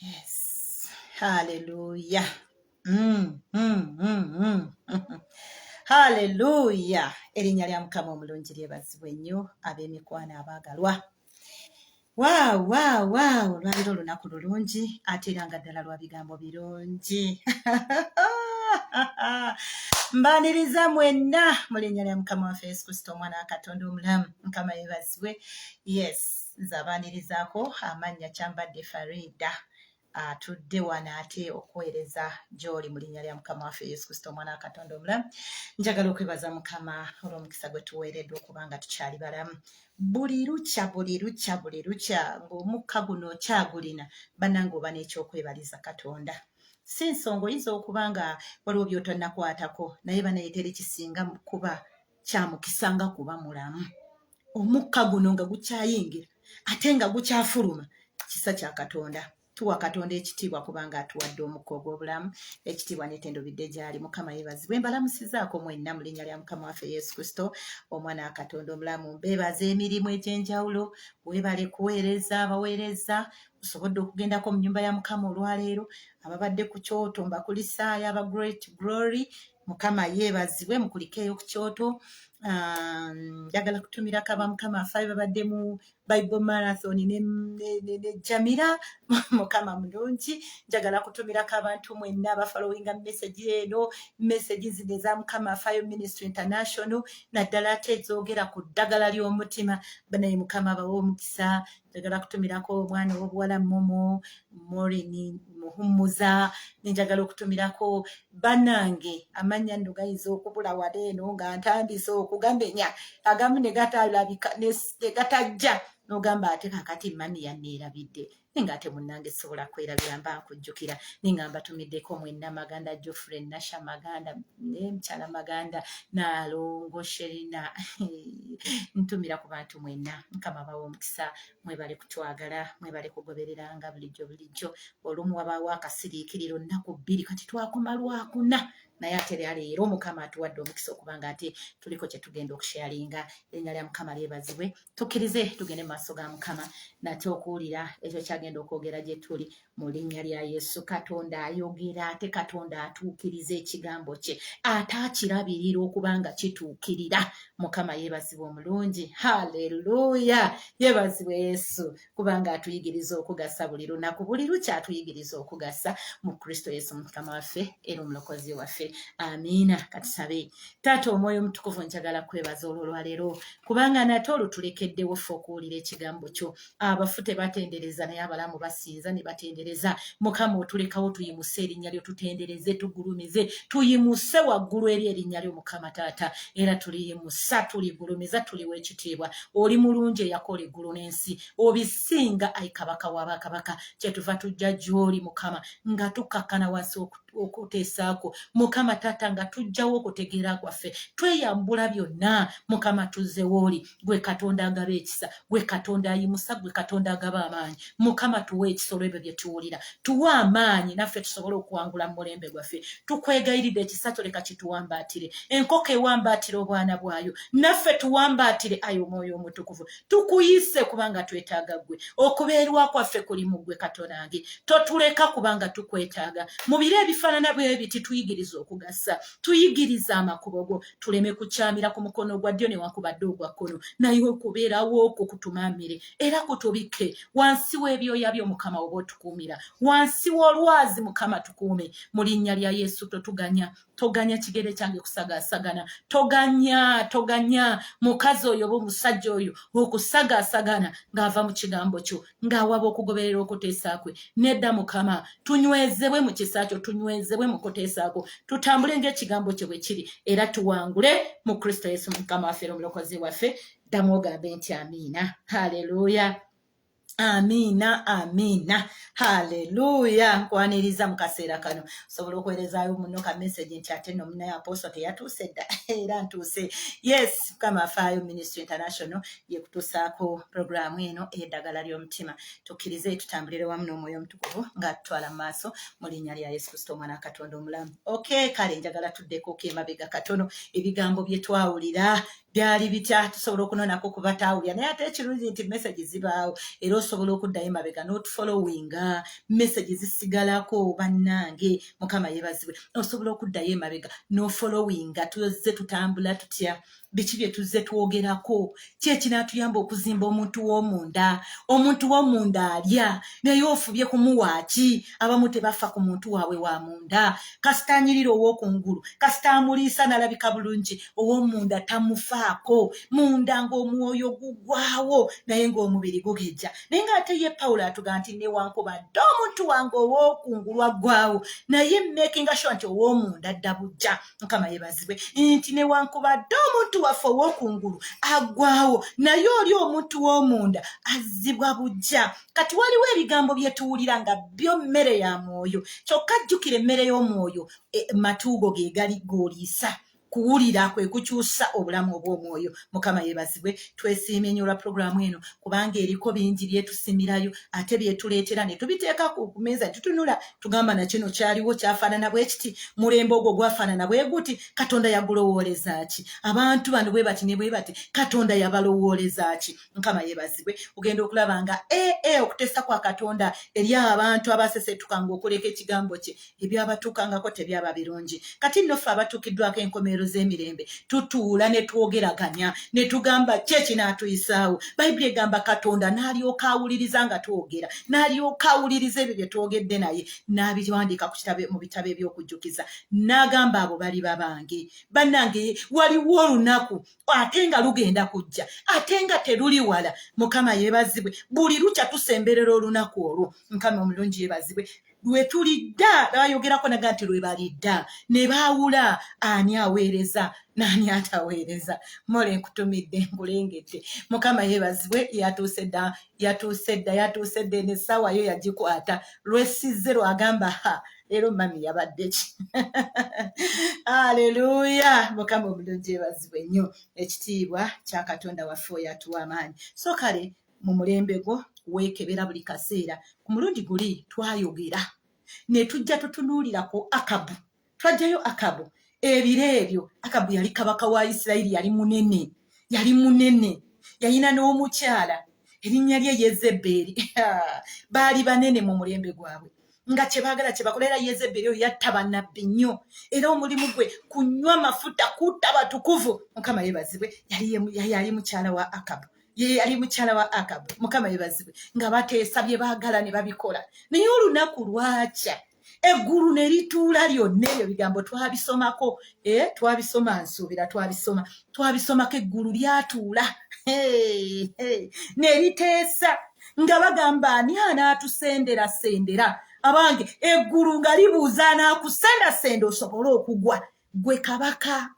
Yes. Hallelujah. Hallelujah. Erinnya lya Mukama omulungi lyebazibwe nnyo ab'emikwano abaagalwa. Waaw, waaw, waaw. Lwaliro olunaku lulungi ate era nga ddala lwa bigambo birungi. Mbaniriza mwenna mu linnya lya Mukama waffe Yesu Kristo omwana wa Katonda omulamu. Mukama yeebazibwe. Yes, nze abaanirizaako amannya Kyambadde Farida atudde wano ate okuweereza gy'oli mu linnya lya Mukama waffe Yesu Kristo omwana wa Katonda omulamu. Njagala okwebaza Mukama olw'omukisa gwe tuweereddwa okuba nga tukyali balamu. Buli lukya, buli lukya, buli lukya ng'omukka guno okyagulina, bannange oba n'ekyokwebaliza Katonda. Si nsonga oyinza okuba nga waliwo by'otonnakwatako, naye banaye teri kisinga kuba kya mukisa nga kuba mulamu. Omukka guno nga gukyayingira ate nga gukyafuluma, kisa kya Katonda. Tuwa Katonda ekitiibwa kubanga atuwadde omukka ogw'obulamu. Ekitiibwa n'ettendo bidde gy'ali. Mukama yeebazibwe. Mbalamusizaako mwenna mu linnya lya Mukama waffe Yesu Kristo omwana wa Katonda omulamu. Mbeebaza emirimu egy'enjawulo. Weebale kuweereza abaweereza. Osobodde okugendako mu nnyumba ya Mukama olwaleero. Ababadde ku kyoto mbakulisaayo aba Great Glory. Mukama yeebazibwe, mukulikeeyo ku kyoto. Njagala kutumirako aba Mukama afaayo babadde mu Bible Marathon ne Jamira. Mukama mulungi. Njagala kutumirako abantu mwenna abafollowinga message eno, message zino eza Mukama Afaayo Ministry International, naddala ate ezoogera ku ddagala ly'omutima. Banaye Mukama abawe omukisa. Njagala kutumirako omwana ow'obuwala Momo Maureen Muhumuza, nenjagala okutumirako bannange amannya nno gayinza okubula wala eno nga ntandise okugamenya agamu ne gatalabika ne gatajja, n'ogamba ate kakati mami yanneerabidde, naye ng'ate munnange sobola kwerabira, mba nkujjukira. Naye nga mbatumiddeko mwenna Maganda Geoffrey, Nasha Maganda ne mukyala Maganda, Naalongo Sherina, ntumira ku bantu mwenna. Mukama abawe omukisa. Mwebale kutwagala, mwebale kugobereranga bulijjo bulijjo. Olumu wabaawo akasiriikiriro nnaku 2, kati twakoma Lwakuna, naye ate era leero Mukama atuwadde omukisa okuba nga ate tuliko kye tugenda okusharinga. Erinnya lya Mukama lyebazibwe. Tukkirize tugende mu maaso ga Mukama nate okuwulira ekyo kyagenda okwogera gye tuli mu linnya lya Yesu. Katonda ayogera ate Katonda atuukiriza ekigambo kye, ate akirabirira okuba nga kituukirira. Mukama yeebazibwe omulungi. Haleluya, yeebazibwe Yesu kubanga atuyigiriza okugasa buli lunaku, buli lukya atuyigiriza okugasa mu Kristo Yesu Mukama waffe era omulokozi waffe. Amiina. Katusabe. Taata Omwoyo Omutukuvu, njagala kwebaza olwo olwaleero kubanga nate olutulekeddewo ffe okuwulira ekigambo kyo. Abafu tebatendereza, naye abalamu basinza ne batendereza. Mukama otulekawo tuyimuse erinnya lyo, tutendereze, tugulumize, tuyimuse waggulu eri erinnya lyo Mukama Taata, era tuliyimusa, tuligulumiza, tuliwa ekitiibwa. Oli mulungi eyakola eggulu n'ensi, obisinga ayi Kabaka w'abakabaka. Kyetuva tujja gy'oli Mukama nga tukkakkana wansi okuteesaako Mukama Taata, nga tujjawo okutegeera kwaffe, tweyambula byonna. Mukama tuzzewo oli gwe Katonda agaba ekisa, gwe Katonda ayimusa, gwe Katonda agaba amaanyi. Mukama tuwe ekisa olw'ebyo bye tuwulira, tuwe amaanyi naffe tusobole okuwangula mu mulembe gwaffe. Tukwegayiridde ekisa kyo leka kituwambaatire, enkoko ewambaatira obwana bwayo, naffe tuwambaatire ayi Omwoyo Omutukuvu. Tukuyise kubanga twetaaga ggwe, okubeerwa kwaffe kuli mu ggwe Katonange. Totuleka kubanga tukwetaaga mu biro ebifaanana bwe biti. Tuyigiriza okugasa, tuyigiriza amakubo go, tuleme kukyamira ku mukono gwa ddyo newankubadde ogwa kkono, naye okubeerawo okwo kutumaamire era kutubikke wansi w'ebyoya byo Mukama oba otukuumira wansi w'olwazi. Mukama tukuume mu linnya lya Yesu. Totuganya, toganya kigere kyange kusagaasagana, toganya, toganya mukazi oyo oba omusajja oyo okusagaasagana ng'ava mu kigambo kyo, ng'awaba okugoberera okuteesa kwe. Nedda Mukama, tunywezebwe mu kisa kyo, tunywezebwe mu kuteesaako, tutambule ng'ekigambo kye bwe kiri, era tuwangule mu Kristo Yesu Mukama waffe era omulokozi waffe. Ddamu ogambe nti amiina. Haleluya, amiina, amiina, haleluya. Nkwaniriza mu kaseera kano. Osobola okuweerezaayo muno ka message nti ate nno munaye apostle teyatuuse dda? Era ntuuse. Yes, Mukama Afaayo Ministry International yekutuusaako puroguraamu eno ey'eddagala ly'omutima. Tukkirize tutambulire wamu n'Omwoyo Omutukuvu ng'atutwala mu maaso mu linnya lya Yesu Kristo omwana wa Katonda omulamu. Okay, kale njagala tuddeko emabega katono. Ebigambo bye twawulira Byali bitya? Tusobola okunonako ku bataawulira, naye ate ekirungi nti message zibaawo, era osobola okuddayo emabega n'otufollowinga, message zisigalako. Bannange, Mukama yeebazibwe. Osobola okuddayo emabega n'ofollowinga tuzze tutambula tutya, biki bye tuzze twogerako, ki ekinaatuyamba okuzimba omuntu w'omunda. Omuntu w'omunda alya, naye ofubye kumuwaaki? Abamu tebafa ku muntu waabwe wa munda. Kasita anyirira ow'okungulu, kasita amuliisa n'alabika bulungi, ow'omunda tamufaako. Munda ng'omwoyo gugwawo, naye ng'omubiri gugejja. Naye ng'ate ye Pawulo atuga nti newankubadde omuntu wange ow'okungulu aggwawo, naye makinga sure nti ow'omunda adda bujja. Mukama yebazibwe nti newankubadde omuntu waffe ow'okungulu aggwawo, naye oli omuntu w'omunda azzibwa bujja. Kati waliwo ebigambo bye tuwulira nga byo mmere ya mwoyo, kyokka jjukira, emmere y'omwoyo matuugo ge gali g'oliisa. Kuwulira kwe kukyusa obulamu obw'omwoyo. Mukama yeebazibwe. Twesiimye nnyo olwa puroguramu eno, kubanga eriko bingi byetusimirayo, ate byetuleetera ne tubiteeka ku meeza ne tutunula, tugamba na kino kyaliwo, kyafaanana bwe kiti, mulembe ogwo gwafaanana bwe guti, Katonda yagulowooleza ki? Abantu bano bwe bati ne bwe bati, Katonda yabalowooleza ki? Mukama yeebazibwe. Ogenda okulaba nga ee okuteesa kwa Katonda eri abantu abasesetukanga okuleka ekigambo kye, ebyabatuukangako tebyaba birungi. Kati nno ffe abatuukiddwako enkomerero z'emirembe tutuula ne twogeraganya ne tugamba ki ekinaatuyisaawo. Bayibuli egamba Katonda n'alyoka awuliriza nga twogera, n'alyoka awuliriza ebyo bye twogedde, naye n'abiwandiika ku kitabo, mu bitabo eby'okujjukiza, n'agamba abo bali babange. Bannange, waliwo olunaku, ate nga lugenda kujja, ate nga teruli wala. Mukama yeebazibwe. Buli lukya tusemberera olunaku olwo. Mukama omulungi yeebazibwe. Lwe tulidda bayogerako naga nti lwe balidda ne baawula ani aweereza n'ani ataweereza. Mole nkutumidde, nkulengedde. Mukama yeebazibwe. Yatuuse dda, yatuuse dda, yatuuse dda. Eno essaawa yo yagikwata lwesizze lwagamba, ha, leero mami yabadde ki? Aleluya! Mukama omulungi yeebazibwe nnyo. Ekitiibwa kya Katonda waffe oyo atuwa amaanyi. So kale mu mulembe gwo weekebera buli kaseera. Ku mulundi guli twayogera ne tujja tutunuulira ku Akabu, twajjayo Akabu. Ebiro ebyo Akabu yali kabaka wa Isirayiri, yali munene, yali munene, yalina n'omukyala erinnya lye Yezeberi. Baali banene mu mulembe gwabwe, nga kyebaagala kyebakola. Era Yezeberi oyo yatta bannabbi nnyo, era omulimu gwe kunywa mafuta, kutta batukuvu. Mukama yebazibwe. Yali mukyala wa Akabu, ye yali mukyala wa Akabu. Mukama yebazibwe. Nga bateesa bye baagala ne babikola, naye olunaku lwakya eggulu ne lituula lyonna. Ebyo bigambo twabisomako, twabisoma, nsuubira twabisoma, twabisomako. Eggulu lyatuula ne liteesa nga bagamba, ani anaatusendera sendera? Abange, eggulu nga libuuza anaakusendasenda osobole okugwa, gwe kabaka,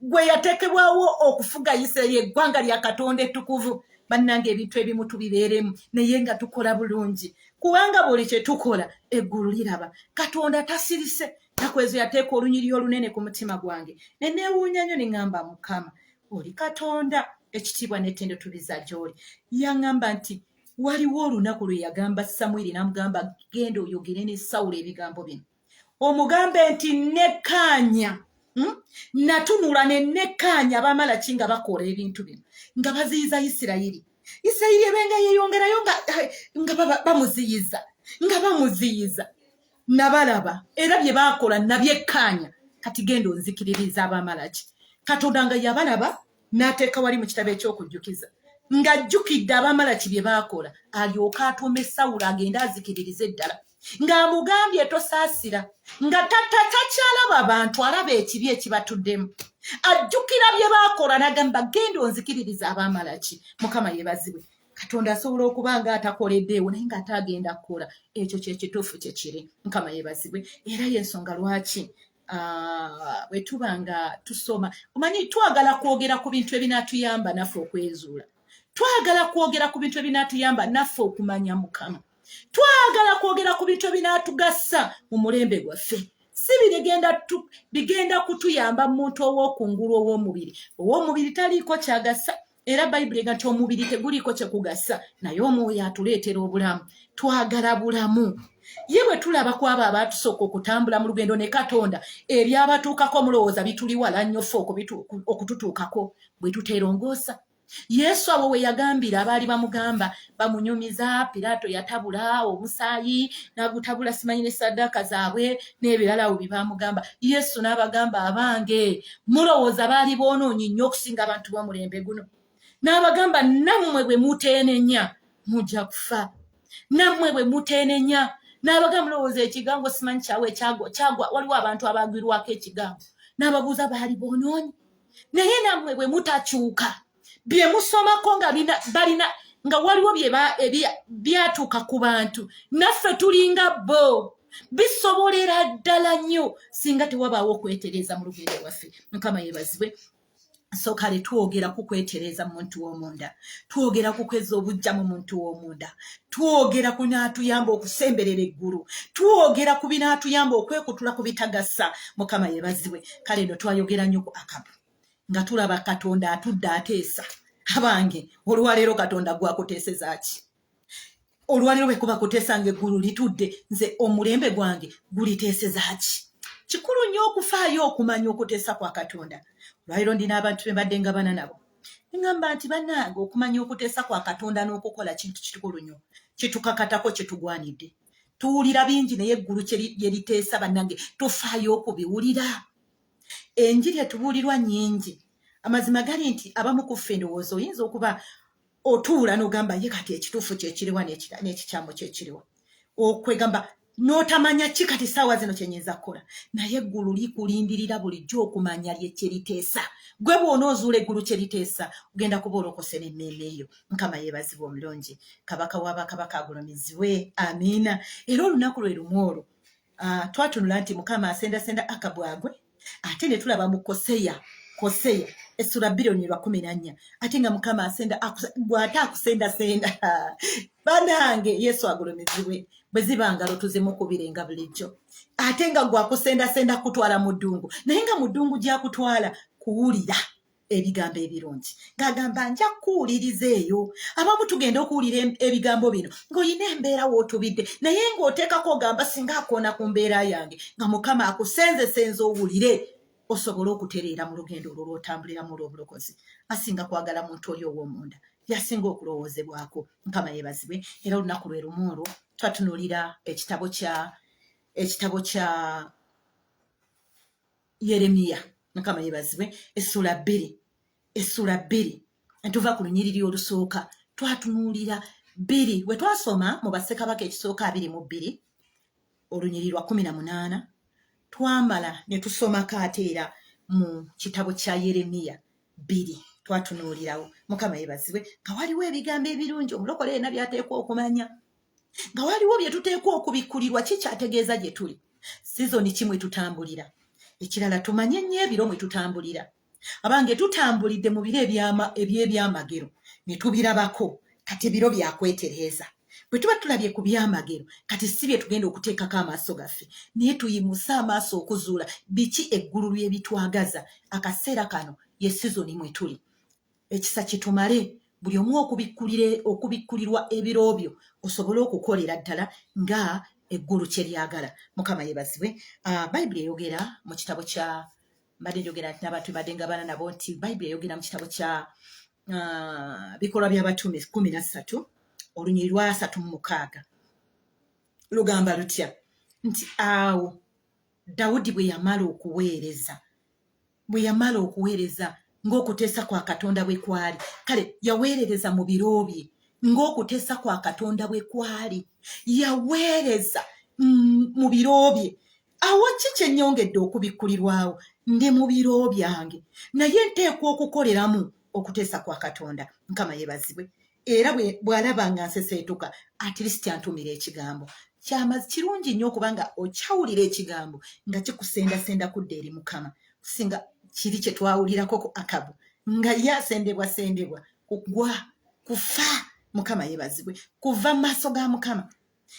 gwe yateekebwawo okufuga Isirayiri, eggwanga lya Katonda ettukuvu. Bannange, ebintu ebimu tubibeeremu naye nga tukola bulungi, kubanga buli kye tukola eggulu liraba. Katonda tasirise. Naku ezo yateeka olunyiri olunene ku mutima gwange, ne neewuunya nnyo, ne ŋŋamba, Mukama, oli Katonda, ekitiibwa n'ettendo tubiza gy'oli. Yaŋŋamba nti waliwo olunaku lwe yagamba Samwiri, n'amugamba, genda oyogere ne Sawulo ebigambo bino, omugambe nti nekkaanya. Natunula ne nekkaanya abamalaki nga bakola ebintu bino, nga baziyiza Isirayiri. Isirayiri ebenga yeeyongerayo nga bamuziyiza, nga bamuziyiza. Nabalaba era bye baakola nabyekkaanya. Kati genda onzikiririza abamalaki. Katonda nga yabalaba n'ateeka wali mu kitabo eky'okujjukiza, ng'ajjukidde abamalaki bye baakola, alyoke atuume Sawulo agende azikiririze eddala, ng'amugambye tosaasira, nga takyalaba bantu, alaba ekibi ekibatuddemu, ajjukira bye baakola, n'agamba, genda onzikiririza abamalaki. Mukama yeebazibwe. Katonda asobola okuba nga atakoleddeewo, naye ng'ate agenda kukola ekyo kyekituufu kyekiri. Mukama yeebazibwe. Era yensonga lwaki bwe tuba nga tusoma, omanyi twagala kwogera ku bintu ebinaatuyamba naffe okwezuula, twagala kwogera ku bintu ebinaatuyamba naffe okumanya Mukama, twagala kwogera ku bintu ebinaatugasa mu mulembe gwaffe, si bigenda kutuyamba muntu ow'okungulu, ow'omubiri. Ow'omubiri taliiko kyagasa. Era Bayibuli ega nti omubiri teguliiko kye kugasa, naye omwoyo atuleetera obulamu. Twagala bulamu. Ye bwe tulaba ku abo abaatusooka okutambula mu lugendo ne Katonda, ebyabatuukako mulowooza bituli wala nnyo ffe okututuukako bwe tuteerongoosa? Yesu awo we yagambira abaali bamugamba bamunyumiza, Piraato yatabula omusaayi n'agutabula simanyi ne saddaaka zaabwe n'ebirala awo bye baamugamba. Yesu n'abagamba, abange mulowooza baali boonoonyi nnyo okusinga abantu b'omulembe guno? N'abagamba, nammwe bwe muteenenya mujja kufa. Nammwe bwe muteenenya. N'abagamba, mulowooza ekigango simanyi kyawe kyagwa, waliwo abantu abaagwirwako ekigango. N'ababuuza, baali boonoonyi? Naye nammwe bwe mutakyuka, bye musomako nga balina nga waliwo byatuuka ku bantu, naffe tulinga bo. Bisobolera ddala nnyo singa tewabaawo okwetereeza mu lugendo lwaffe. Mukama yeebazibwe. So kale twogera ku kwetereeza mu muntu w'omunda, twogera ku kwezza obujja mu muntu w'omunda, twogera ku naatuyamba okusemberera eggulu, twogera ku binaatuyamba okwekutula ku bitagasa. Mukama yeebazibwe. Kale no twayogera nnyo ku Akabu nga tulaba Katonda atudde ateesa. Abange, olwaleero Katonda gwakuteeseza ki? Olwaleero bwe kuba kuteesa nga eggulu litudde, nze omulembe gwange guliteeseza ki? Kikulu nnyo okufaayo okumanya okuteesa kwa Katonda. Olwaleero ndina abantu be mbadde ngabana nabo, ŋŋamba nti bannange, okumanya okuteesa kwa Katonda n'okukola kintu kikulu nnyo, kitukakatako, kitugwanidde. Tuwulira bingi, naye eggulu kye liteesa, bannange, tufaayo okubiwulira? Enjiri etubuulirwa nnyingi. Amazima gali nti abamu ku ffe endowooza oyinza okuba otuula n'ogamba, ye kati ekituufu kyekiriwa n'ekikyamu kyekiriwa? Okwegamba n'otamanya ki kati saawa zino kyenyinza kukola. Naye eggulu likulindirira bulijjo okumanya lye kyeriteesa. Gwe bw'onoozuula eggulu kyeriteesa, ogenda kuba olokose n'emmeeme eyo. Mukama yeebazibwa omulungi, Kabaka w'abakabaka agulumizibwe. Amiina. Era olunaku lwe lumu olwo twatunula nti Mukama asendasenda Akabu agwe, ate ne tulaba mu Koseya, Koseya essula 2:14, ate nga Mukama asenda gwate akusendasenda. Banange, Yesu agulumizibwe. Bwe ziba ngalo tuzimukubire nga bulijjo, ate nga gwakusendasenda kutwala mu ddungu, naye nga mu ddungu gyakutwala kuwulira ebigambo ebirungi, ng'agamba, nja kukuwuliriza eyo. Abamu tugenda okuwulira ebigambo bino ng'olina embeera w'otubidde, naye ng'oteekako ogamba, singa akoona ku mbeera yange, nga Mukama akusenzesenze owulire osobole okutereera mu lugendo olwo lw'otambuliramu olw'obulokozi. Asinga kwagala muntu oli ow'omunda, yasinga okulowoozebwako. Mukama yeebazibwe. Era olunaku lwe lumu olwo twatunuulira ekitabo kya Yeremiya. Mukama yebazibwe. Essula 2, essula 2, tuva ku lunyiriri olusooka. Twatunuulira 2 we twasoma mu Bassekabaka ekisooka 22 olunyiriri lwa 18. Twamala ne tusomako ate era mu kitabo kya Yeremiya 2, twatunuulirawo. Mukama yebazibwe. Nga waliwo ebigambo ebirungi omulokole yenna byateekwa okumanya, nga waliwo bye tuteekwa okubikkulirwa kikyategeeza gye tuli, sizoni ki mwe tutambulira. Ekirala, tumanye nnyo ebiro mwe tutambulira. Abange, tutambulidde mu biro eby'ebyamagero ne tubirabako. Kati ebiro byakwetereeza. Bwe tuba tulabye ku byamagero, kati si bye tugenda okuteekako amaaso gaffe, naye tuyimuse amaaso okuzuula biki eggulu lyebitwagaza. Akaseera kano ye sizoni mwe tuli. Ekisa kitumale buli omu okubikkulirwa ebiro byo, osobole okukolera ddala nga eggulu kye lyagala. Mukama yebazibwe. Bayibuli eyogera mu kitabo kya, mbadde njogera nti n'abantu mbadde ngabana nabo nti Bayibuli eyogera mu kitabo kya Bikolwa by'Abatume 13 olunyiri lwa 36, lugamba lutya? Nti awo Dawudi bwe yamala okuweereza ng'okuteesa kwa Katonda bwe kwali, kale yaweerereza mu biro bye ng'okuteesa kwa Katonda bwe kwali, yaweereza mu biro bye. Awo ki kyennyongedde okubikkulirwawo? Ndi mu biro byange, naye nteekwa okukoleramu okuteesa kwa Katonda. Mukama yeebazibwe. Era bw'alaba nga nseseetuka, at least antumira ekigambo. Kyamazi kirungi nnyo okubanga okyawulira ekigambo nga kikusendasenda kudda eri Mukama, singa kiri kye twawulirako ku Akabu nga ye asendebwasendebwa kugwa kufa. Mukama yeebazibwe. Kuva mu maaso ga Mukama.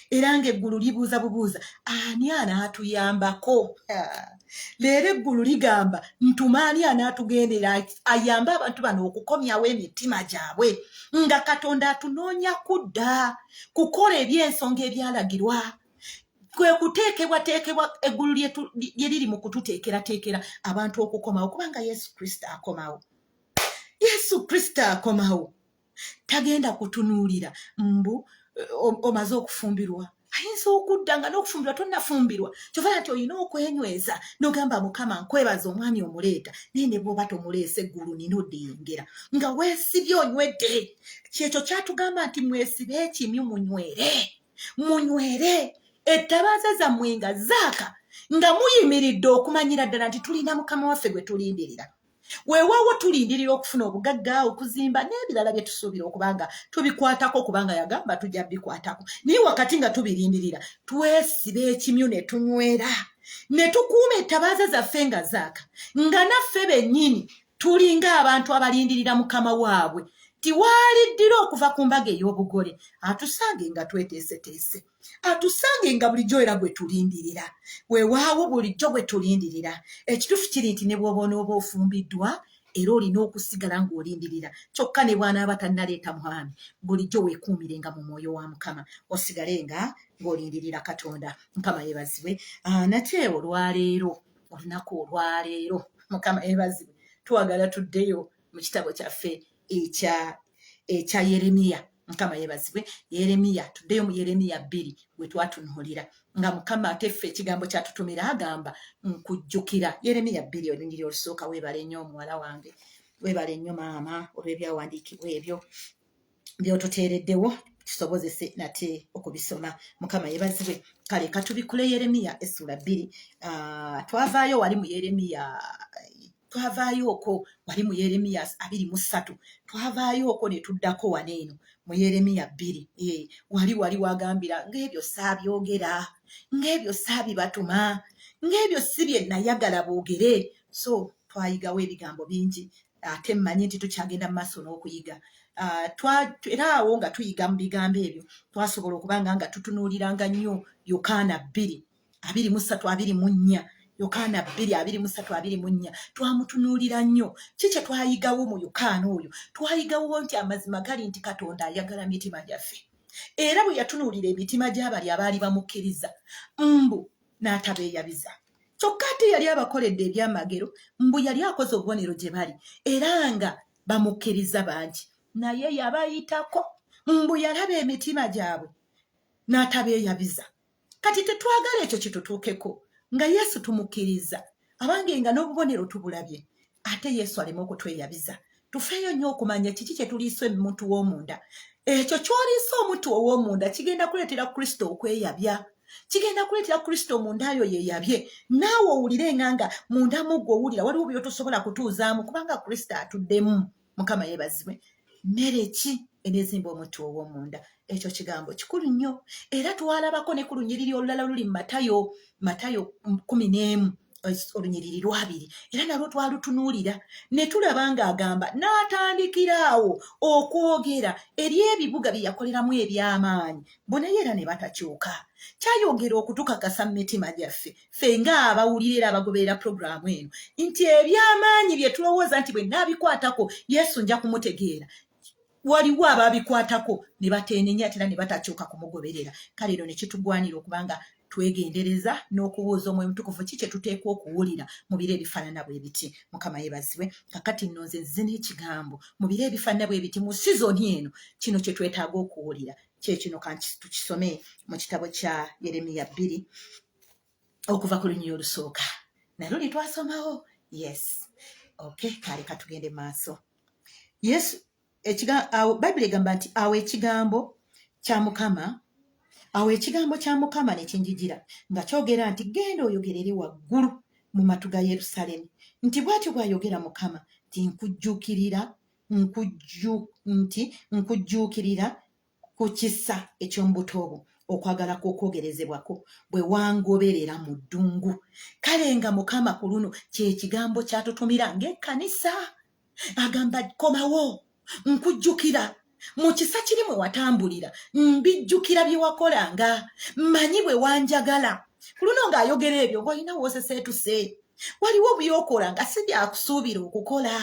Era ng'eggulu libuuza bubuuza, ani anaatuyambako? Leero eggulu ligamba, ntuma ani anaatugendera ayambe abantu bano okukomyawo emitima gyabwe? Nga Katonda atunoonya kudda kukola eby'ensonga ebyalagirwa, kwe kuteekebwateekebwa eggulu lye liri mu kututeekerateekera abantu okukomawo, kubanga Yesu Kristo akomawo. Yesu Kristo akomawo, tagenda kutunuulira mbu omaze okufumbirwa. Ayinza okudda nga n'okufumbirwa tonnafumbirwa. Kyova nti olina okwenyweza n'ogamba, Mukama, nkwebaza omwami omuleeta, naye ne bw'oba tomuleese, eggulu nina oddiyingira nga weesibye, onywedde. Kyekyo kyatugamba nti mwesibe ekimyu, munywere, munywere, ettabaaza zammwe nga zaaka, nga muyimiridde okumanyira ddala nti tulina Mukama waffe gwe tulindirira. Weewaawo tulindirira okufuna obugagga, okuzimba n'ebirala bye tusuubira okubanga tubikwatako, kubanga yagamba tujja bikwatako, naye wakati nga tubirindirira, twesiba ekimyu ne tunywera ne tukuuma ettabaaza zaffe nga zaaka, nga naffe bennyini tulinga abantu abalindirira mukama waabwe tiwaaliddira okuva ku mbaga ey'obugole, atusange nga tweteeseteese, atusange nga bulijjo era gwe tulindirira. Weewaawo bulijjo gwe tulindirira. Ekituufu kiri nti ne bw'oba onooba ofumbiddwa, era olina okusigala ng'olindirira. Kyokka ne bw'anaaba tannaleeta mwami, bulijjo weekuumirenga mu mwoyo wa Mukama, osigale nga ng'olindirira Katonda. Mukama yeebazibwe. Nate olwaleero, olunaku olwaleero, Mukama yeebazibwe, twagala tuddeyo mu kitabo kyaffe ekya Yeremiya. Mukama yeebazibwe. Yeremiya, tuddeyo mu Yeremiya 2 we twatunuulira nga Mukama ate ffe ekigambo kyatutumira, agamba, nkujjukira. Yeremiya 2, olunyiriri olusooka. Weebale nnyo omuwala wange, weebale nnyo maama olw'ebyawandiikibwa ebyo byotuteereddewo tusobozese nate okubisoma. Mukama yebazibwe. Kale katubikule Yeremiya essula 2. Twavaayo wali mu Yeremiya, twavaayo okwo wali mu Yeremiya 23, twavaayo okwo ne tuddako wano eno mu Yeremiya 2. Wali wagambira ng'ebyo saabyogera, ng'ebyo saabibatuma, ng'ebyo si bye nayagala boogere. So twayigawo ebigambo bingi, ate mmanyi nti tukyagenda mu maaso n'okuyiga. Era awo nga tuyiga mu bigambo ebyo, twasobola okubanga nga tutunuuliranga nnyo Yokaana 2:23, 24, Yokaana 2:23, 24. Twamutunuulira nnyo. Ki kye twayigawo mu Yokaana oyo? Twayigawo nti amazima gali nti Katonda ayagala mitima gyaffe, era bwe yatunuulira emitima gy'abali abaali bamukkiriza, mbu n'atabeeyabiza. Kyokka ate yali abakoledde ebyamagero, mbu yali akoze obubonero gye bali, era nga bamukkiriza bangi, naye yabayitako, mbu yalaba emitima gyabwe n'atabeeyabiza. Kati tetwagala ekyo kitutuukeko nga Yesu tumukkiriza, abange, nga n'obubonero tubulabye, ate Yesu aleme okutweyabiza. Tufeeyo nnyo okumanya kiki kye tuliisa omuntu w'omunda. Ekyo ky'oliisa omuntu ow'omunda kigenda kuleetera Kristo okweyabya, kigenda kuleetera Kristo munda yo yeyabye, naawe owulire nga nga munda mu ggwe owulira waliwo by'otosobola kutuuzaamu kubanga Kristo atuddemu. Mukama yeebazibwe. Mmere ki eneezimba omuntu ow'omunda? Ekyo kigambo kikulu nnyo. Era twalabako ne ku lunyiriri olulala luli mu Matayo, Matayo 11, olunyiriri lwabiri, era nalwo twalutunuulira ne tulaba ng'agamba n'atandikira awo okwogera eri ebibuga bye yakoleramu eby'amaanyi, bo naye era ne batakyuka. Kyayongera okutukakasa mu mitima gyaffe ffe ng'abawulira era abagoberera puroguraamu eno nti eby'amaanyi bye tulowooza nti bwe naabikwatako Yesu nja kumutegeera, waliwo ababikwatako ne bateenenya ate era ne batakyuka kumugoberera. Kale eno ne kitugwanira okuba nga twegendereza n'okubuuza Omwoyo Mutukuvu ki kye tuteekwa okuwulira mu biro ebifaanana bwe biti. Mukama yeebazibwe. Kakati nno nze nzize n'ekigambo mu biro ebifaanana bwe biti, mu sizoni eno, kino kye twetaaga okuwulira kye kino. Tukisome mu kitabo kya Yeremiya 2 okuva ku lunyiriri olusooka, nalwo lye twasomawo. Yes, okay, kale katugende maaso. Yesu, awo Bayibuli egamba nti, awo ekigambo kya Mukama ne kinjijira nga kyogera nti, Genda oyogerere waggulu mu matu ga Yerusaalemi nti, Bw'atyo bw'ayogera Mukama nti, Nkujjuukirira, nti nkujjuukirira ku kisa eky'omubuto bwo, okwagala kw'okwogerezebwako bwe wangoberera mu ddungu. Kale nga Mukama ku luno kye kigambo kyatutumira ng'ekkanisa, agamba, komawo, nkujjukira. Mu kisa kiri mwe watambulira, mbijjukira bye wakolanga, mmanyi bwe wanjagala. Ku luno ng'ayogera ebyo ng'olina w'oseseetuse. Waliwo by'okola nga si byakusuubira okukola.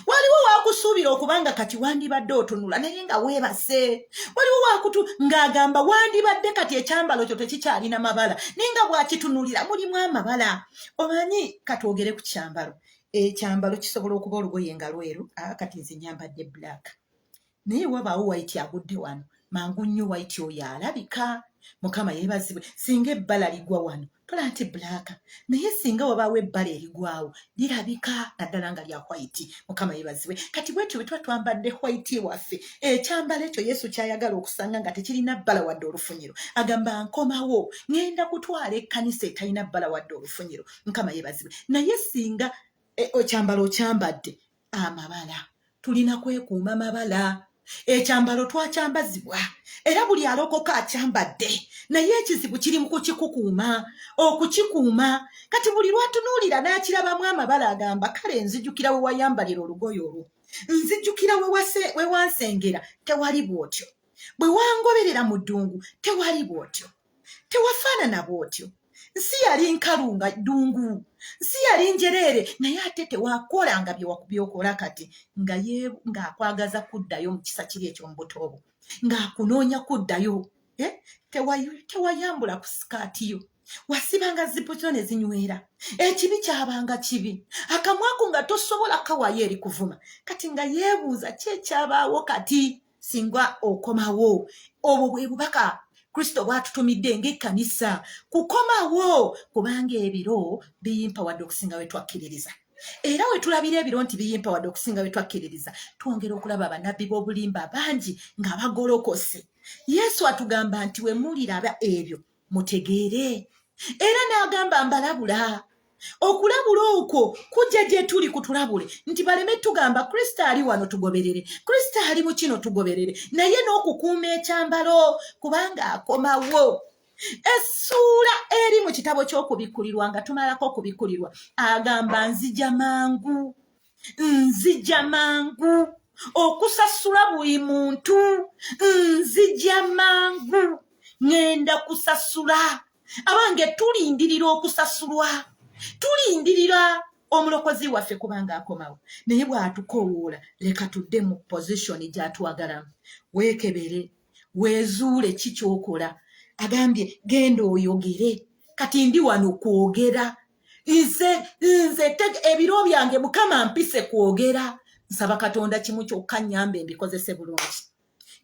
Waliwo wakusuubira okuba nga kati wandibadde otunula naye nga weebase. Waliwo wakutu ng'agamba wandibadde kati ekyambalo kyo tekikyalina mabala naye nga bw'akitunulira mulimu amabala. Omanyi, katwogere ku kyambalo. Ekyambalo kisobola okuba olugoye nga lweru, kati nze nyambadde black, naye wabaawo white agudde wano, mangu nnyo white oyo alabika. Mukama yeebazibwe. Singa ebbala ligwa wano tola nti black, naye singa wabaawo ebbala erigwawo lirabika, naddala nga lya white. Mukama yeebazibwe. Kati bwetyo bwe tuba twambadde white waffe, ekyambalo ekyo Yesu kyayagala okusanga nga tekirina bbala wadde olufunyiro. Agamba, nkomawo, ŋŋenda kutwala ekkanisa etalina bbala wadde olufunyiro. Mukama yeebazibwe. Naye singa ekyambalo okyambadde amabala, tulina kwekuuma mabala. Ekyambalo twakyambazibwa, era buli alokoka akyambadde, naye ekizibu kiri mu kukikukuuma, okukikuuma. Kati buli lwatunuulira n'akirabamu amabala, agamba, kale nzijukira we wayambalira olugoye olwo, nzijukira we wansengera, tewali bw'otyo, bwe wangoberera mu ddungu, tewali bw'otyo, tewafaanana bw'otyo. Nsi yali nkalu nga ddungu, nsi yali njereere, naye ate tewakolanga byokola kati. Nga ye ng'akwagaza kuddayo mu kisa kiri eky'omubuto obwo, ng'akunoonya kuddayo. Tewayambula ku sikaati yo, wasibanga zipu zo ne zinywera. Ekibi kyabanga kibi, akamwako nga tosobola kawaayo eri kuvuma. Kati nga yeebuuza ki ekyabaawo kati singa okomawo. Obwo bwe bubaka Kristo bw'atutumidde ng'ekkanisa, kukomawo, kubanga ebiro biyimpa wadde okusinga we twakkiririza. Era we tulabira ebiro nti biyimpa wadde okusinga we twakkiririza, twongera okulaba abannabbi b'obulimba bangi nga bagolokose. Yesu atugamba nti we muliraba ebyo mutegeere. Era n'agamba, mbalabula. Okulabula okwo kujja gye tuli kutulabule nti baleme tugamba Kristo ali wano tugoberere, Kristo ali mu kino tugoberere, naye n'okukuuma ekyambalo kubanga akomawo. Essuula eri mu kitabo ky'Okubikkulirwa, nga tumalako okubikkulirwa, agamba, nzija mangu, nzija mangu okusasula buli muntu, nzija mangu, ŋŋenda kusasula. Abange, tulindirira okusasulwa, tulindirira omulokozi waffe kubanga akomawo. Naye bw'atukowoola, leka tudde mu position gy'atwagalamu. Weekebere, weezuule ki kyokola. Agambye, genda oyogere. Kati ndi wano kwogera. Nze ebiro byange Mukama mpise kwogera. Nsaba Katonda kimu kyokka, nnyambe mbikozese bulungi,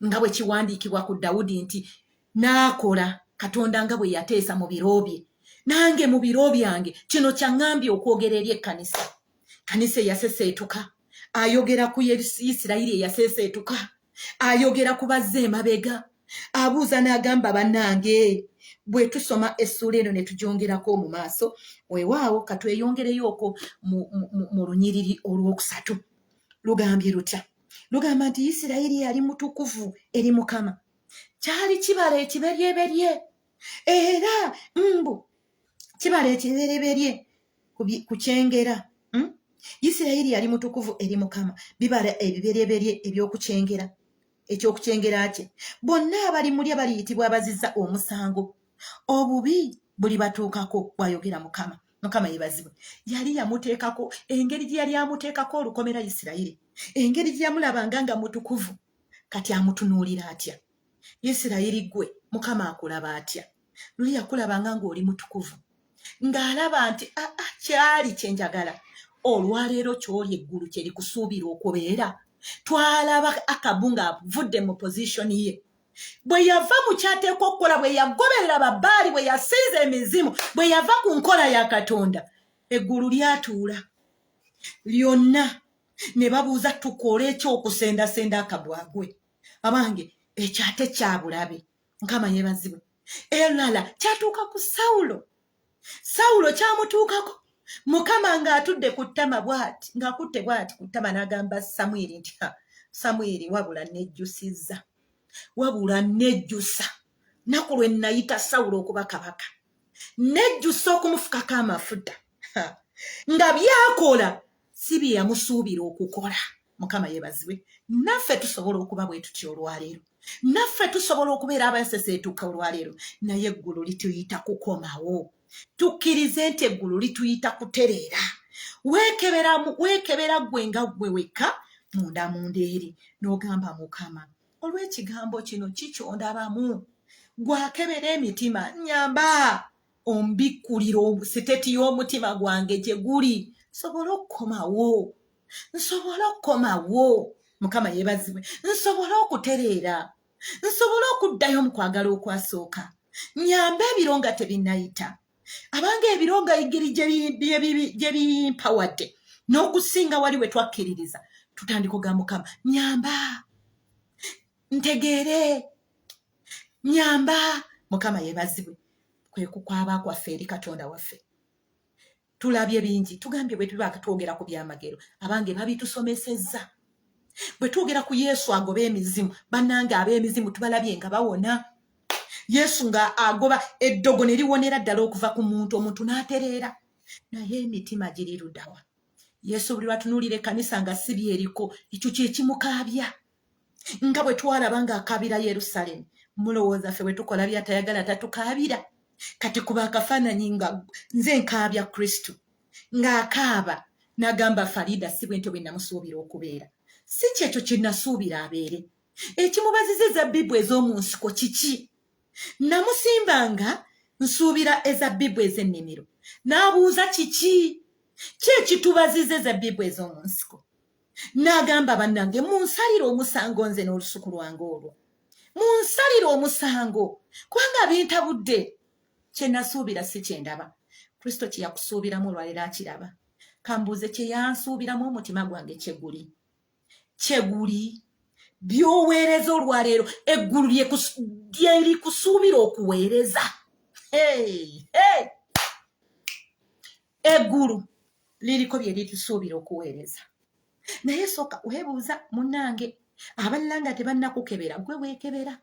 nga bwe kiwandiikibwa ku Dawudi nti n'akola Katonda nga bwe yateesa mu biro bye. Nange mu biro byange kino kyaŋŋambye okwogera eri ekkanisa, kanisa eyaseseetuka. Ayogera ku Isirayiri eyaseeseetuka, ayogera ku bazze emabega. Abuuza n'agamba, bannange, bwe tusoma essuula eno ne tugyongerako mu maaso, weewaawo katweyongereyooko mu lunyiriri olwokusatu, lugambye lutya? Lugamba nti Isirayiri yali mutukuvu eri Mukama, kyali kibala ekiberyeberye, era mbu kibala ekibereberye ku kyengera. Isirayiri yali mutukuvu eri Mukama, bibala ebibereberye ebyokukyengera, ekyokukyengera kye. Bonna abalimulya baliyitibwa abaziza omusango, obubi bulibatuukako, bw'ayogera Mukama. Mukama yebazibwe. Yali yamuteekako engeri gye yali amuteekako olukomera Isirayiri, engeri gye yamulabanga nga mutukuvu. Kati amutunuulira atya Isirayiri? Gwe Mukama akulaba atya? Luli yakulabanga ng'oli mutukuvu, ng'alaba nti aa kyali kyenjagala. Olwaleero kyoli eggulu kyerikusuubira okubeera. Twalaba Akabu ng'avudde mu position ye, bwe yava mu kyateekwa okukola, bwe yagoberera Babaali, bwe yasinza emizimu, bwe yava ku nkola ya Katonda, eggulu lyatuula lyonna ne babuuza, tukole ekyokusendasenda Akabwagwe? Abange, ekyate kyabulabe. Mukama yebazibwe. Erala kyatuuka ku Sawulo. Sawulo kyamutuukako, Mukama ng'atudde ku ttama bw'ati, ng'akutte bw'ati ku ttama, n'agamba Samwiri nti, Samwiri, wabula nejjusizza, wabula nejjusa naku lwe nayita Sawulo okuba kabaka, nejjusa okumufukako amafuta, nga byakola si bye yamusuubira okukola. Mukama yeebazibwe. Naffe tusobola okuba bwe tutyo olwaleero, naffe tusobola okubeera abaseseetuka olwaleero, naye eggulu lituyita kukomawo. Tukkirize nti eggulu lituyita kutereera. Weekebera ggwe nga ggwe wekka munda munda eri, n'ogamba, Mukama, olw'ekigambo kino kikyondabamu, gwakebera emitima, nyamba ombikkulira siteti y'omutima gwange gye guli, nsobole okukomawo, nsobole okukomawo. Mukama yeebazibwe. Nsobole okutereera, nsobole okuddayo mu kwagala okwasooka. Nyamba ebiro nga tebinnayita. Abanga ebiro nga engeri gye bimpawadde n'okusinga wali we twakkiririza, tutandika oga, Mukama, nyamba ntegeere, nyamba. Mukama yeebazibwe. Kwe kukwaba kwaffe eri Katonda waffe. Tulabye bingi, tugambye bwe tuba twogera ku byamagero, abange babitusomesezza. Bwe twogera ku Yesu agoba emizimu, bannange ab'emizimu tubalabye nga bawona. Yesu nga agoba eddogo ne liwonera ddala okuva ku muntu, omuntu n'atereera. Naye emitima giri ludawa? Yesu buli lwatunuulira ekkanisa nga si byeriko, ekyo kye kimukaabya, nga bwe twalaba ng'akaabira Yerusaalemi. Mulowooza ffe bwe tukola by'atayagala tatukaabira? Kati kuba akafaananyi nga nze nkaabya Kristo ng'akaaba n'agamba, Farida si bwe ntyo bwe namusuubira okubeera, si kyekyo kye nasuubira abeere. Ekimubaziza ezabbibu ez'omu nsiko kiki? Namusimbanga nsuubira ezabbibu ez'ennimiro. N'abuuza, kiki ki ekitubaziza ezabbibu ez'omu nsiko? N'agamba, bannange, munsalire omusango nze n'olusuku lwange olwo, munsalire omusango, kubanga bintabudde. Kye nasuubira si kye ndaba. Kristo kye yakusuubiramu olwaleero akiraba? Kambuuze, kye yansuubiramu omutima gwange kyeguli kyeguli By'oweereza olwaleero, eggulu lyerikusuubira okuweereza? Eggulu liriko bye litusuubira okuweereza, naye sooka weebuuza, munnange. Abalala nga tebannakukebera, gwe weekebera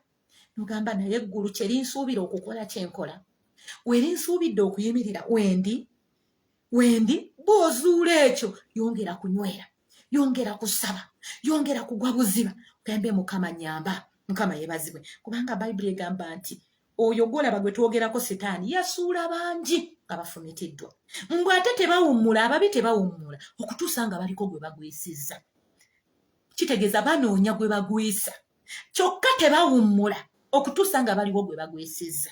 nogamba, naye eggulu kye linsuubira okukola kyenkola? Werinsuubidde okuyimirira wendi wendi? Bw'ozuula ekyo, yongera kunywera, yongera kusaba, yongera kugwa buziba, ogambe, Mukama, nyamba. Mukama yebazibwe, kubanga Bayibuli egamba nti oyo gwolaba gwe twogerako, Sitaani, yasuula bangi nga bafumitiddwa. Mbw ate tebawummula, ababi tebawummula okutuusa nga baliko gwe bagwisizza. Kitegeeza banoonya gwe bagwisa, kyokka tebawummula okutuusa nga baliwo gwe bagwisizza.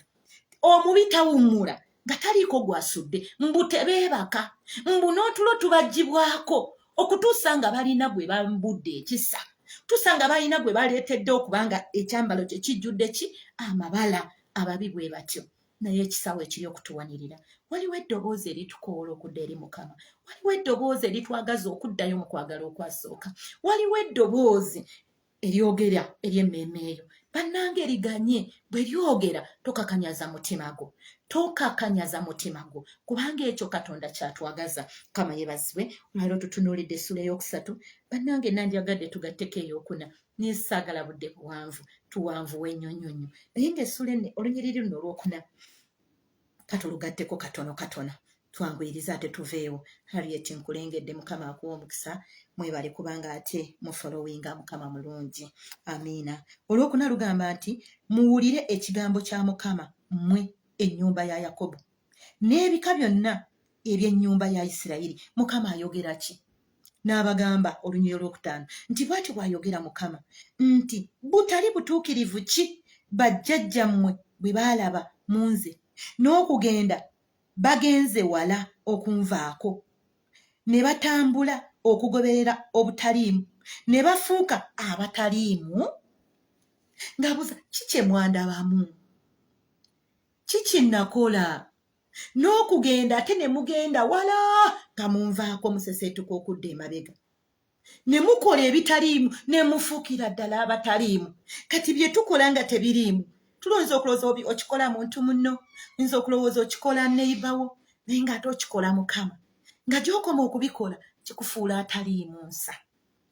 Omubi tawummula nga taliiko gwasudde. Mbu tebeebaka, mbu n'otulo tubagibwako okutuusa nga balina gwe bambudde ekisa, tuusa nga balina gwe baleetedde okuba nga ekyambalo kye kijjudde ki amabala. Ababi bwe batyo, naye ekisawo ekiri okutuwanirira. Waliwo eddoboozi eritukoola okudda eri Mukama, waliwo eddoboozi eritwagaza okuddayo mu kwagala okwasooka, waliwo eddoboozi eryogera ery'emmeeme eyo. Bannange, eriganye bwe lyogera. Tokakanyaza mutima gwo, tokakanyaza mutima gwo, kubanga ekyo Katonda kyatwagaza. Mukama yebazibwe. Olwaliro tutunuulidde essula eyokusatu. Bannange, nandyagadde tugatteko eyokuna, naye saagala budde buwanvu, tuwanvuwe nnyo nnyo nnyo. Naye ng'essula enne, olunyiriri luno olwokuna katulugatteko katono katono, twanguyirize ate tuveewo. Harriet, nkulengedde. Mukama akuwa omukisa. Mwebale kubanga ate mufolowinga. Mukama mulungi. Amiina. Olwokuna lugamba nti, muwulire ekigambo kya Mukama, mmwe ennyumba ya Yakobo n'ebika byonna eby'ennyumba ya Isirayiri. Mukama ayogera ki? N'abagamba, olunyiriri olwokutaano nti, bw'atyo bw'ayogera Mukama nti, butali butuukirivu ki bajjajjammwe bwe baalaba mu nze, n'okugenda bagenze wala okunvaako, ne batambula okugoberera obutaliimu, ne bafuuka abataliimu? Ng'abuuza, ki kye mwandabamu? Kiki nakola n'okugenda ate ne mugenda wala nga munvaako, museseetuka okudda emabega ne mukola ebitaliimu, ne mufuukira ddala abataliimu? Kati bye tukola nga tebiriimu, tulowooza okulowooza okikola muntu munno, oyinza okulowooza okikola neibawo, naye ng'ate okikola Mukama. Nga gy'okoma okubikola, kikufuula ataliimu nsa.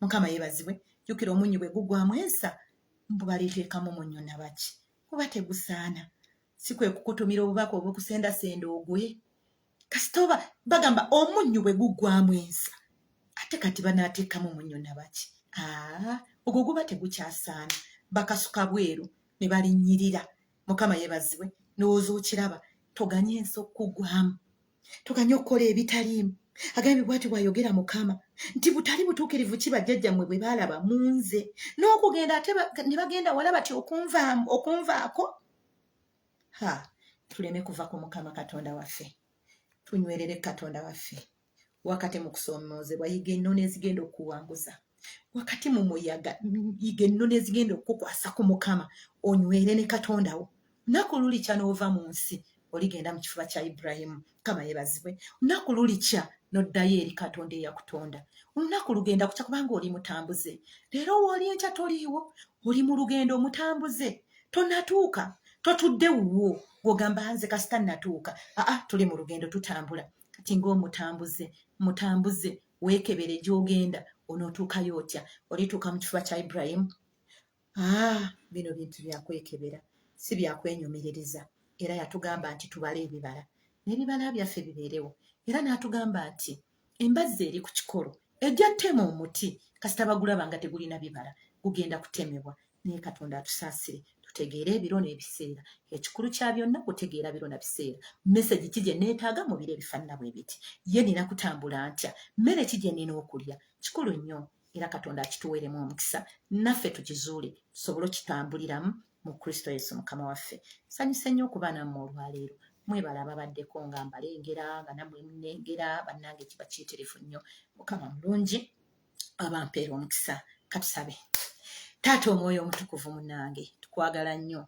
Mukama yeebazibwe. Jjukira, omunnyu bwe gugwamu ensa, mbu baliteekamu munnyu nabaki? Kuba tegusaana. Si kwe kukutumira obubaka obukusendasenda ogwe? Kasita oba bagamba omunnyu bwe guggwamu ensa, ate kati banaateekamu munnyu nabaki? Aa, ogwo guba tegukyasaana, bakasuka bweru ne balinnyirira. Mukama yeebazibwe. Ndowooza okiraba. Toganya ensi okukugwamu, toganya okukola ebitaliimu. Agambye bwati bw'ayogera Mukama nti butali butuukirivu ki bajjajjammwe bwe baalaba mu nze, n'okugenda ate ne bagenda wala bati okunvaako. Ha, tuleme kuva ku Mukama Katonda waffe, tunywerere Katonda waffe wakati mu kusoomoozebwa. Yiga ennono ezigenda okukuwanguza wakati mu muyaga, yiga ennono ezigenda okukukwasa ku Mukama, onywere ne Katonda wo. Lunaku lulikya n'ova mu nsi, oligenda mu kifuba kya Ibulayimu. Mukama yeebazibwe. Olunaku lulikya n'oddayo eri Katonda eyakutonda. Olunaku lugenda kukya kubanga oli mutambuze. Leero wooli, enkya toliiwo. Oli mu lugendo, omutambuze, tonatuuka, totudde wuwo gwogamba nze kasita natuuka. Aa, tuli mu lugendo, tutambula. Kati ng'omutambuze, mutambuze, weekebere gy'ogenda, onootuukayo otya? Olituuka mu kifuba kya Ibulayimu? Ah, bino bintu byakwekebera, si byakwenyumiririza. Era yatugamba nti tubale ebibala, n'ebibala byaffe bibeerewo. Era n'atugamba nti embazzi eri ku kikolo ejja ttema omuti, kasita bagulaba nga tegulina bibala, gugenda kutemebwa. Naye Katonda atusaasire tutegeere ebiro n'ebiseera. Ekikulu kya byonna kutegeera biro na biseera. Mesegi ki gye neetaaga mu biro ebifaanana bwe biti? Ye nina kutambula ntya? Mmere ki gye nina okulya? Kikulu nnyo, era Katonda akituweeremu omukisa, naffe tukizuule tusobole okitambuliramu mu Kristo Yesu Mukama waffe. Nsanyuse nnyo okuba nammwe olwaleero. Mwebale ababaddeko nga mbalengera, nga nammwe munengera. Bannange, kiba kiyitirivu nnyo. Mukama mulungi, abampeera omukisa. Katusabe. Taata Omwoyo Omutukuvu, munnange, tukwagala nnyo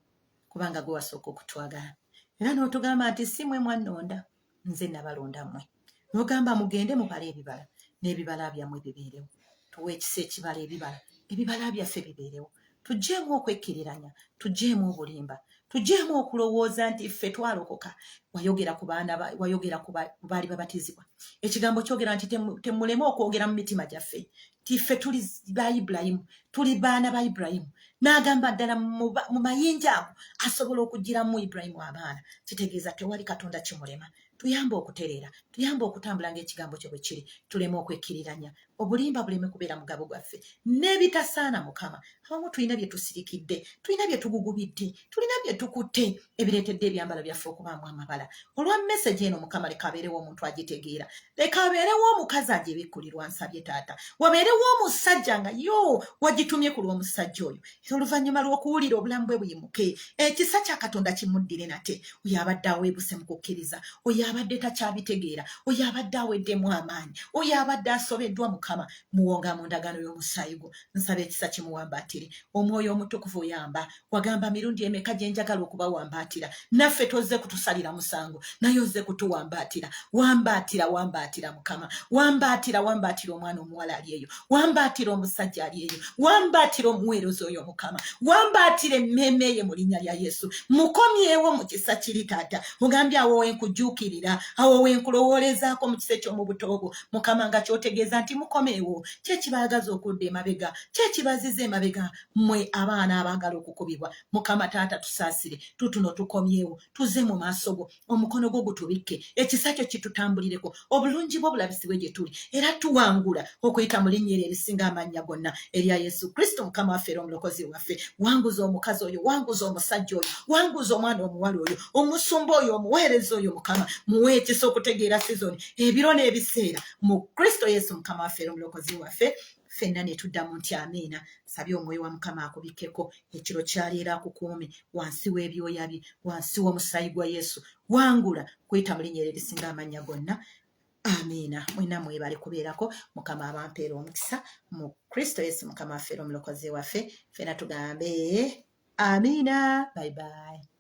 kubanga gwe wasooka okutwagala, era n'otugamba nti si mwe mwannonda, nze nabalonda mmwe, n'ogamba mugende mubale ebibala, n'ebibala byammwe bibeerewo. Tuwe ekisa ekibala ebibala, ebibala byaffe bibeerewo. Tuggyeemu okwekkiriranya, tuggyeemu obulimba, tuggyeemu okulowooza nti ffe twalokoka. Wayogera ku baana, wayogera ku baali babatizibwa. Ekigambo kyogera nti temuleme okwogera mu mitima gyaffe ti ffe tuli ba Ibulayimu, tuli baana ba Ibulayimu. N'agamba ddala mu mayinja ago asobola okugiramu Ibulayimu abaana. Kitegeeza tewali Katonda kimulema. Tuyambe okutereera, tuyambe okutambula ng'ekigambo kyo bwe kiri, tuleme okwekkiriranya, obulimba buleme kubeera mugabo gwaffe n'ebitasaana. Mukama, abamu tulina bye tusirikidde, tulina bye tugugubidde, tulina bye tukutte ebireetedde ebyambalo byaffe okubaamu amabala. Olwa mesegi eno, Mukama, leka abeerewo omuntu agitegeera, leka abeerewo omukazi agibikkulirwa. Nsabye taata, wabeerewo omusajja nga yo wagitumye ku lw'omusajja oyo, era oluvannyuma lw'okuwulira obulamu bwe buyimuke, ekisa kya Katonda kimuddire nate. Oyo abadde aweebuse mu kukkiriza, oyo abadde takyabitegeera, oyo abadde aweddemu amaanyi, oyo abadde asobeddwa, Mukama, muwonga mu ndagaano y'omusaayi gwo. Nsaba ekisa kimuwambaatire. Omwoyo Omutukuvu oyamba. Wagamba mirundi emeka gye njagala okubawambaatira? Naffe tozze kutusalira musango, naye ozze kutuwambaatira. Wambaatira, wambaatira Mukama, wambaatira, wambaatira omwana omuwala ali eyo, wambaatira omusajja ali eyo, wambaatira omuweereza oyo Mukama, wambaatira emmeeme ye mu linnya lya Yesu. Mukomyewo mu kisa kiri taata. Ogambye awo wenkujuukirira, awo wenkulowoolezaako mu kisa eky'omu buto bwo Mukama, nga kyotegeeza nti mukomeewo. Kyekibaagaza okudda emabega, kyekibaziza emabega, mmwe abaana abaagala okukubibwa. Mukama taata, tusaasire, tutuno tukomyewo, tuze mu maaso go, omukono gwo gutubikke, ekisa kyo kitutambulireko, obulungi bwo bulabisibwe gye tuli, era tuwangula okuyita mu linnya eryo erisinga amannya gonna, erya Yesu Kristo Mukama waffe era Omulokozi waffe. Wanguza omukazi oyo, wanguza omusajja oyo, wanguza omwana omuwala oyo, omusumba oyo, omuweereza oyo. Mukama, muwe ekisa okutegeera sizoni, ebiro n'ebiseera, mu Kristo Yesu Mukama waffe era Omulokozi waffe. Ffenna ne tuddamu nti amiina. Sabye Omwoyo wa Mukama akubikkeko ekiro kyaleero, akukuume wansi w'ebyoya bye, wansi w'omusaayi gwa Yesu. Wangula kuyita mu linnya eryo erisinga amannya gonna. Amiina. Mwena mwebale kubeerako. Mukama abampeera omukisa mu Kristo Yesu Mukama waffe era Omulokozi waffe. Ffena tugambe amiina. Bye bye.